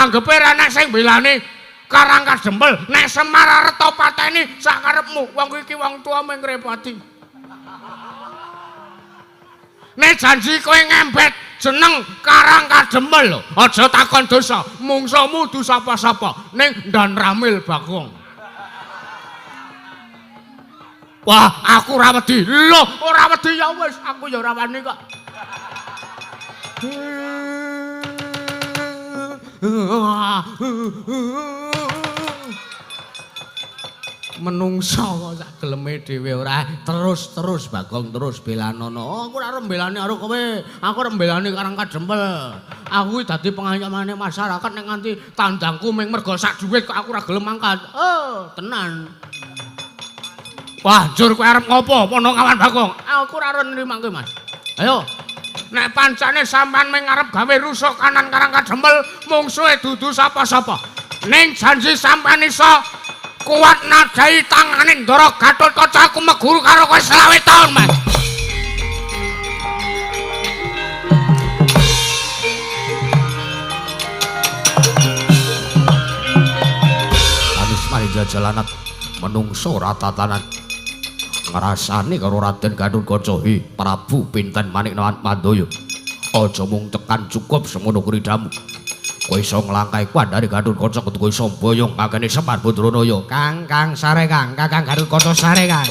Anggepe ra nek sing belani Karang Kadempel, nek Semar arep to pateni sak karepmu. Wong iki wong tuwa mung ngrepoti. Nek janji kowe ngembet jeneng Karang Kadempel lho, aja takon dosa, mungsuhmu du sapa-sapa ning Ndan Ramil Bagong. Wah, aku ora wedi. Lho, ora wedi ya wis, aku ya ora wani kok. Menungso kok sak geleme dhewe ora terus-terus Bagong terus belanono. Oh, aku ora arep mbelani karo kowe. Aku arep mbelani Karang Kadempel. Aku iki dadi pengayomane masyarakat nek nganti tandangku mung mergo sak dhuwit kok aku ora gelem mangkat. Oh, tenan. Wah, njur kowe arep ngopo Ponokawan Bagong? Aku ora arep nrimake, Mas. Ayo. Nek pancane sampean mung arep gawe rusuh kanan Karang Kadempel, mungsuhe dudu sapa-sapa. Ning janji sampean iso kuat nadai tangane Ndara Gatotkaca aku meguru karo kowe 25 taun, Mas. Anis mari jajalanat menungso ratatanan. Ngrasani karo Raden Gatotkaca, hi Prabu pinten manik Mandaya. Aja mung tekan cukup semono kridamu. Kowe iso nglangkai kuandare Gatotkaca kudu kowe iso mboyong ngakene Semar Badranaya. Kang, Kang sare Kang, Kakang Gatotkaca sare Kang.